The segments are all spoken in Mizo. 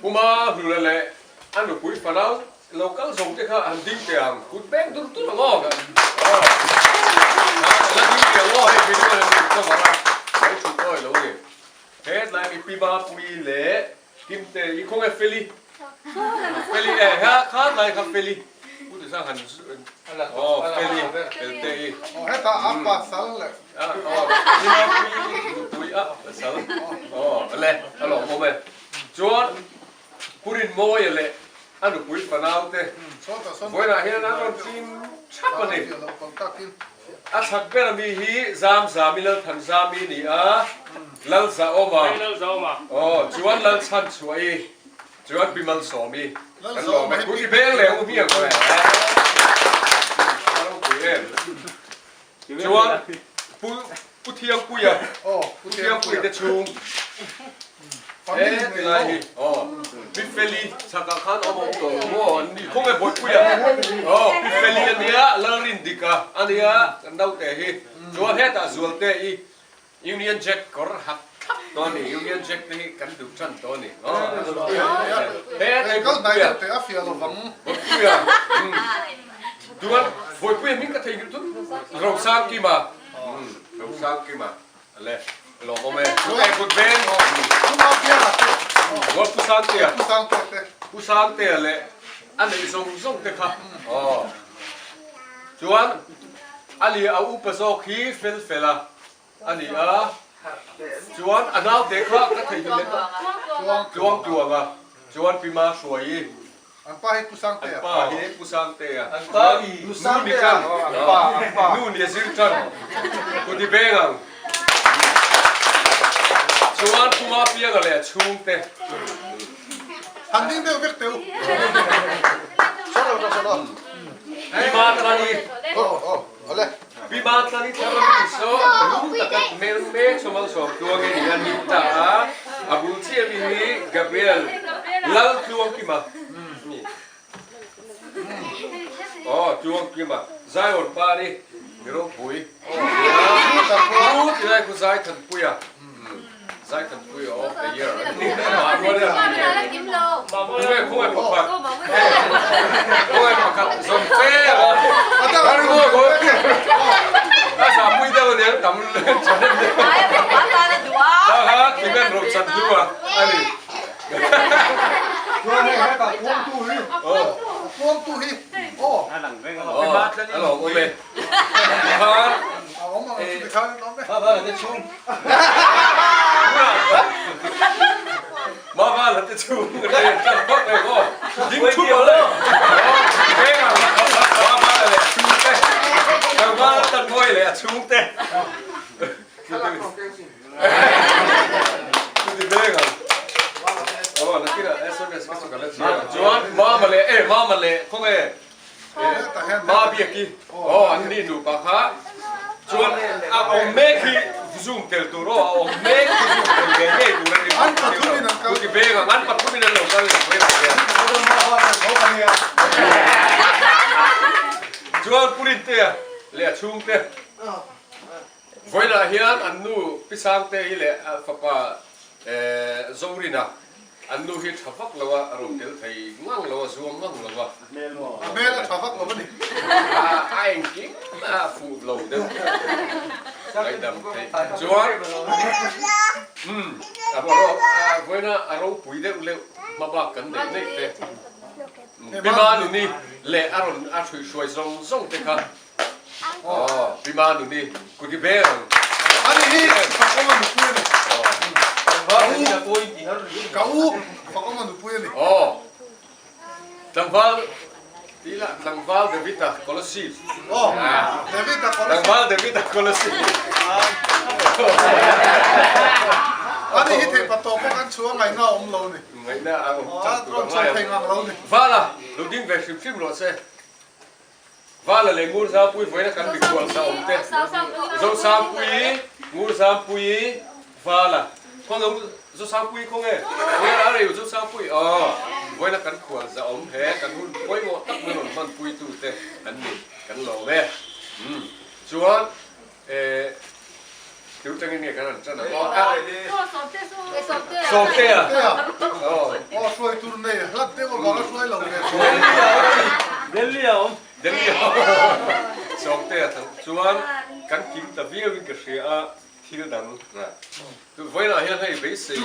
Puma hlula leh a nupui fanau lo kal zawng te kha han ding teh ang, kut beng dur dur ang aw. Aw, la ding teh ang aw, hei kei chuan an cover a, kan chhut awi lo ni. Hetlai mi Pi Mapuii leh Kimte i khawnge Feli, Feli e ha kha tlai kha Feli Pu Tisang han aw Feli Felte i. Aw hetah a pasal leh. Aw Pi Mapuii nupui a pasal aw le a lawmawm e. Chuan Pu Rinmawia leh a nupui fanau te vawiinah hian an rawn tling thap a ni. A chhak ber ami hi Zamzami Lalthanzami ni a, Lalzaawma aw chuan Lalchhanchhuahi chuan Pi Malsawmi kan lawm e. Kut i beng leh u hmiang e. A ropui em. Chuan Pu Pu Thiangpuia Pu Thiangpuia te chhung he tilai hi aw Pi Feli chhakah khan awm awm tawh lo maw an ni khawnge Bawihpuia aw Pi Feli a nia Lalrindika a nia kan naute hi chuan hetah Zualte i Union Jack kawr hak thlap tawh a ni Union Jack te hi kan duh tan tawh a ni aw hetlai Bawihpuia Bawihpuia chuan Bawihpuia hming ka theihnghilh thut Rosangkima Rosangkima le lawmawm e e kut veng Ruat Pu Sangtea Pu Sangtea leh a neih zawng zawng te kha aw chuan a li a upa zawk hi fel fel a a ni a chuan a naute kha ka theihnghilh leh tawh tluang tluang a chuan Pi Ma Hruaii An pa hi Pu Sangtea. An pa hi Pu Sangtea. An pa hi Pu Sangtea. An pa, an pa. Nu nia zir tan. Ku ti beng ang. Chuan Pu Mapianga leh a chhungte. Han ding deuh vek teh u. Sawt lo, sawt lo. Pi Matlani. Oh, oh, awle. Pi Matlani thar a mi saw rum taka hmel mek saw malsawm tluang e ni a ni ta a. A bul chiah mi hi Gabriel Laltluangkima ni. Aw Tluangkima Zion pa ni mi ropui. Aw nia. Pu tilai khu Zaithanpuia. Zaithanpuia of the year an ni. Khawnge khawnge pakhat. Khawnge pakhat zawm fe a. A zahpui deuh a nia tam challenge deuh. Ta kha Kimen Rochat hnu a a ni. Chuan hei hetah puangtu hi puangtu hi aw a lawm awm e. Khan a awm ang chu tikhan an awm e. Mama la te chu re tan phawt mai aw. Ding thup ang le. Veng ang. Mama la leh a chhung te. Mama la tan mawi leh a chhung te. Chuti veng ang. Aw nakinah SMS ka chu ka la chhiar ang. Chuan mama leh e mama leh khawnge Ma biaki aw an ni nupa kha chuan a awm mek hi zoom tel tur aw a awm mek hi zoom tel ngei ngei tur a ni an pathumin an kal ti beng ang an pathumin an lo kal leh mai mai hian chuan Purintea leh a chhungte vawiinah hian an nu Pi Sangtei leh a fapa Zorina An nu hi tha vak lo a, a rawn tel thei ngang lo a, zuam ngang lo a. A hmel a tha vak lo a ni. A engkim a fuh lo deuh ngaihdam theih chuan umm a vawiina a ropui deuh leuh hma bak kan neih neih te Pi Manuni leh a rawn a hruihhruai zawng zawng te kha Aw, Pi Manuni, kuti ber ang. Ani hi Fakawma nupui a ni. Ka u, Fakawma nupui a ni. Aw, tlangval, ti ila, tlangval David-a Kolosip. Aw, David-a Kolosip. Tlangval David-a Kolosip. Ani hi theih patawh pawh kan chhuah ngaihna a awm lo a ni. Ngaihna a awm chang tur a ngai ang. Thei ngang lo a ni. Vala, lo ding ve hrim hrim rawh se. Vala leh Ngurzampuii vawiina kan mikhual sa awm te, Zosangpuii, Ngurzampuii, Vala, khawnge Zosangpuii khawnge? Vawiina a rei u Zosangpuii, aw, vawiina kan khual za awm he kan hun pawimawh tak min rawn hmanpui tu te an ni, kan lawm e. Umm, chuan eh, tu tangin nge kan han tan ang aw, a, Sawmtea, aw. Thil dang vawiinah hian hei beisei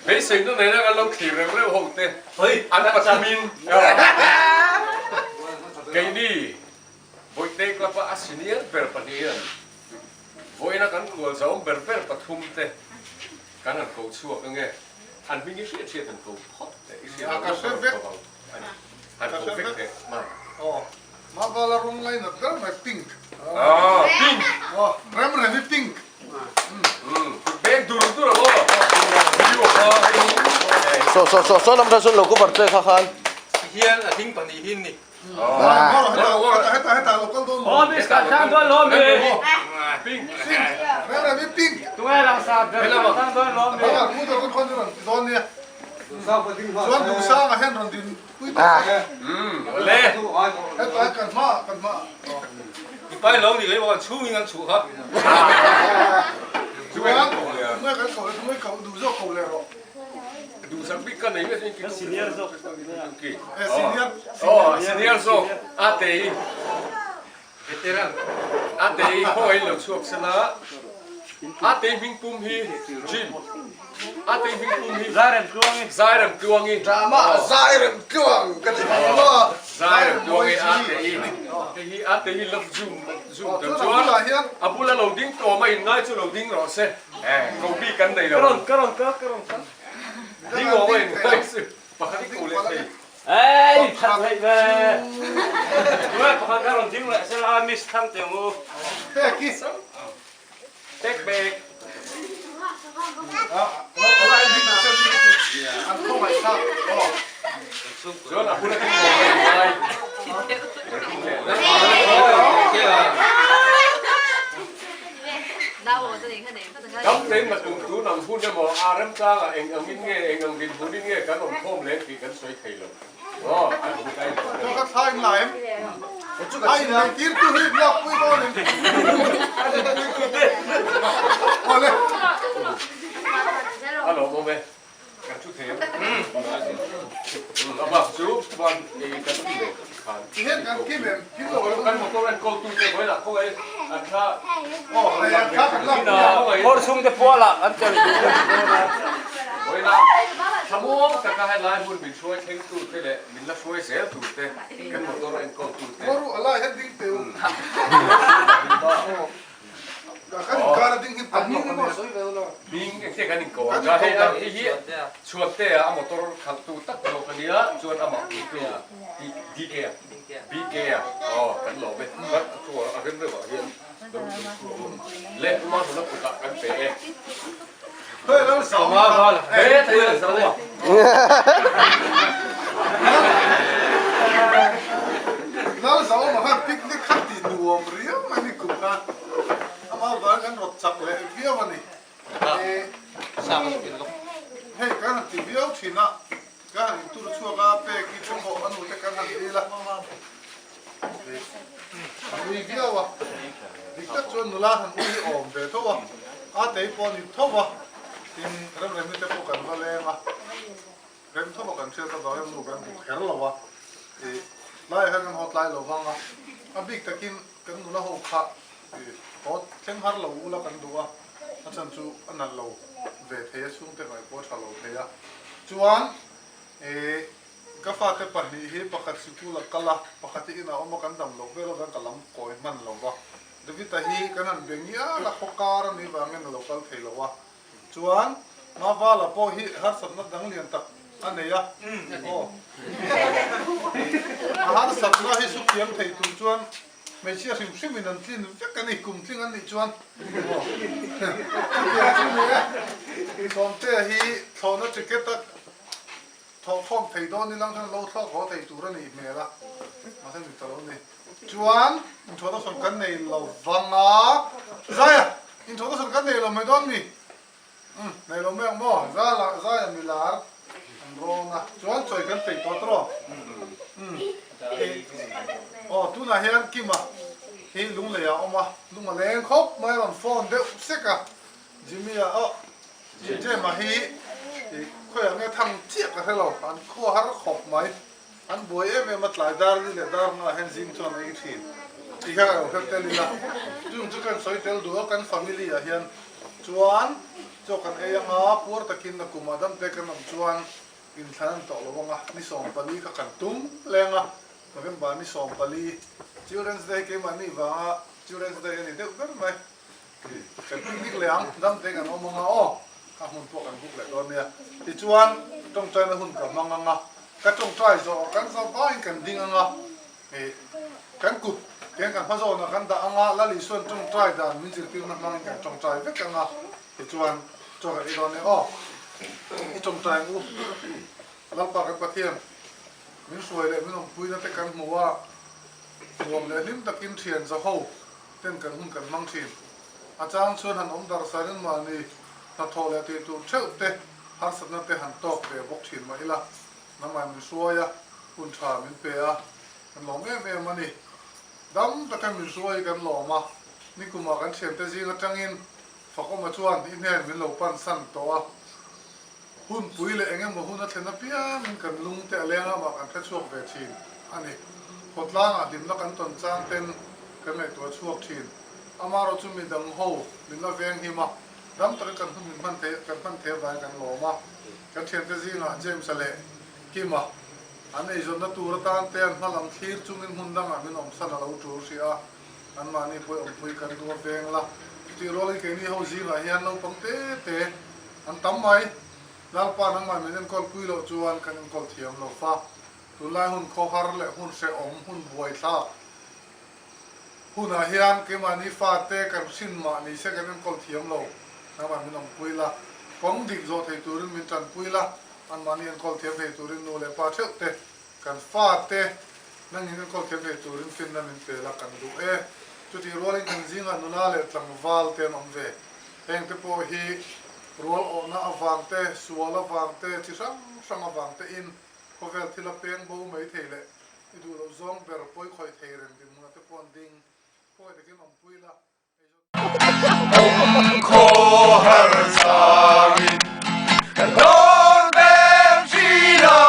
beisei na nena kan lo thlir reuh reuh ho te an pathumin keini Bawihte club a a senior ber pahnihin vawiina kan khual zawm ber ber pathum te kan han ko chhuak ange an hming i hriat hriat han ko phawt teh i hriat loh loh ka vang han ko vek teh. Mavala rawng lainat ber mai pink. Ah pink. Oh rem rem i pink. Kut beng dur dur ang aw. Video kha hei. So so so so lam tha sun lo cover che kha khan. Hian a ding pahnih hi ni. Heta heta heta lo kal dawn lo. Miss kan thang dawn lo mi. Pink. Rem rem i pink. Tunge lang sa ber kan thang dawn lo mi. Heta mu dawn khawn ron ti dawn nia. Chuan duhsanga hian rawn din Senior zawk a tei a tei khawngaih in lo chhuak sela a tei hming pum hi Jim a tei hming pum hi Zairem Tluangi Zairem Tluangi Drama Zairem Tluang ka ti hmang lo Zairem Tluangi a tei hei hi a tei hi love zoom zoom tur chuan a bula lo ding tawm a in ngai chu lo ding rawh se ko bik kan nei lo ka rawn ka rawn ka ka rawn ka ding awm a in ngai chu Pakhat i ko leh thei. Ei that leh ve. Tunge pakhat kha rawn ding leh sela miss thang teh ang u. Pek i. Pek pek. Chuan a bula ding awm a in ngai. Dam tein na tum tun ang hun emaw a remchangah eng angin nge eng ang dinhmunin nge kan awm khawm leng tih kan sawi thei lo. Aw, an hmu ta in Chu ka thla in la em? A in nei tir tu hi biak pui dawn em? Awle. A lawm awm e. Kan thu thei ang. A bak chu chuan ei kan ti ve khan. Tihian kan kim em? Kim lo kan motor enkawl tu te vawilah khawngaih an thla Aw hei an thla kan lak pui a. Kawr chhung te puala an tel duh dawn a. Vawilah thlamuang taka helai hmun min hruai thleng tu te leh min la hruai zel tur te kan motor enkawl tu te. Kawr a lai hian ding teu. Kan inkar a ding hi tam lo a nia. Hming engte kan inko ang a, hei hei hi Chhuante a motor khalhtu tak zawk a nia, chuan amah puitu DK a, BK a, aw kan lawm e, a thu a rem reuh ah hian lo lo thu a awm le, Uma hnuna kutah kan pe e. He thei a zo a. Lalzawma khan picnic kha ti nuam riau mai ni kum kha amah vang kan rawt chak leh viau a ni. Hei kan han ti viau thin a, ka han intur chhuak a pek hi te pawh a nute kan han dil a. Nui viau a, dik tak chuan nula han ui hi awm ve tho a, a tei pawh a ni tho a, tin Remremi te pawh kan va leng a, rem tho a kan hriat avangin nu kan duh kher lo a, ih laiah hian kan haw tlai lo vang a, a bik takin kan nula ho kha ih haw thleng har lo ula kan duh a, a chhan chu a nalh lo ve thei a, chhungte ngaih pawh a tha lo thei a, chuan ih. Ka fate pahnih hi pakhat sikul a kal a, pakhat hi inah awm a, kan dam loh vel avang ka lam kawi hman lo va. David-a hi kan han be ngial a, khaw kar a nih vangin a lo kal thei lo a. Chuan Mavala pawh hi harsatna dang lian tak a nei a, aw. A harsatna hi sukhiam thei tur chuan hmeichhia hrim hrimin an tlin vek a ni, kum tling an nih chuan. Aw. Chutiang chu ni e. Sawmtea hi thlawhna ticket a Thawhkhawm thei dawn ilang chuan lo thlawk haw thei tur a nih hmel a, mahse ni ta lo ni. Chuan inthawhna sawn kan nei lo vang a, Zaia, inthawhna sawn kan nei lo mai dawn mi? Umm, nei lo mai ang maw? Zala, Zaia milar an rawn a, chuan chawi kan peih tawh tawh. Umm, aw tunah hian Kima hi Lunglei ah a awm a, lung a leng khawp mai a rawn phone deuh sek a, Jimmy-a aw. Jema hi khawiah nge thang chiah ka hre lo, an khua har khawp mai. An buai em em a, tlai dar ni leh dar ngah hian zing chuan a ei thin. Tih kha ka lo hre tel ila. Chung chu kan sawi tel duh a kan family ah hian chuan chaw kan ei anga puar takin nakum ah damte kan awm chuan inthlan an tawh lo anga ni 14 kha kan tum leng a, November ni 14 Children's Day keimahni vanga Children's Day a ni deuh ber mai. Kan picnic leh ang, damte kan awm anga aw, a hmun pawh kan buk leh dawn nia. Tichuan tawngtaina hun ka hmang anga, ka tawngtai zawh kan zavaiin kan ding anga, Ih, kan kut tiang kan hma zawnah kan dah anga, Lal Isuan tawngtai dan min zirtirna hmangin kan tawngtai vek anga, tichuan chaw kan ei dawn e aw. I tawngtai ang u, Lalpa kan Pathian, min hruai leh min awmpuina te kan hmu a, nuam leh hlim takin thian zaho ten kan hun kan hmang thin. A chang chuan han awm dar sarin mahni hnathawh leh tih tur theuh te harsatna te han tawk ve bawk thin mah ila, Nangmah min hruai a, hun tha min pe a, kan lawm em em a ni. Dam taka min hruai kan lawm a, nikumah kan thiante zing atangin Fakawma chuan i hnen min lo pan san tawh a. Hun pui leh eng emaw hun a thlen apiangin kan lung te a leng amah kan hre chhuak ve thin a ni. Khawtlangah hlimna kan tawn chang ten kan ngaihtuah chhuak thin. Amaherawh chu midang ho min la veng him a, dam taka kan hun min hman thei kan hman thei avangin kan lawm a. Kan thiante zingah James-a leh Kim-a an eizawnna tur atan te an hma lam thlir chungin hmun dangah min awmsan a lo tul hrih a, anmahni pawh awmpui kan duh a veng la. Chutih rualin keini ho zingah hian naupang te te an tam mai. Lalpa nangmah min enkawl pui loh chuan kan enkawl thiam lo fa. Tunlai hun khawhar leh hun hrehawm, hun buaithlak hunah hian keimahni fate kan hrin mah ni se kan enkawl thiam lo, nangmah min awmpui la, kawng dik zawh thei turin min tanpui la, anmahni enkawl thiam thei turin nu leh pa theuh te kan fate nangin enkawl thiam thei turin finna min pe la kan duh e. Chutih rualin kan zingah nula leh tlangval te an awm ve. Heng te pawh hi rual awhna avang te, sual avang te, chi hrang hrang avang te in khawvel thil a peng bo mai thei leh I duh loh zawng ber pawi khawih thei reng dinhmunah te pawh an ding. Khawngaih takin awmpui la. Awm khaw har changin kan dawn ber thin a.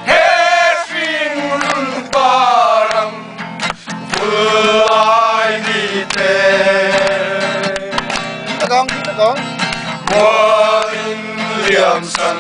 He hringrun parang vul lai ni te. Mualin liam san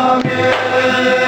Amen.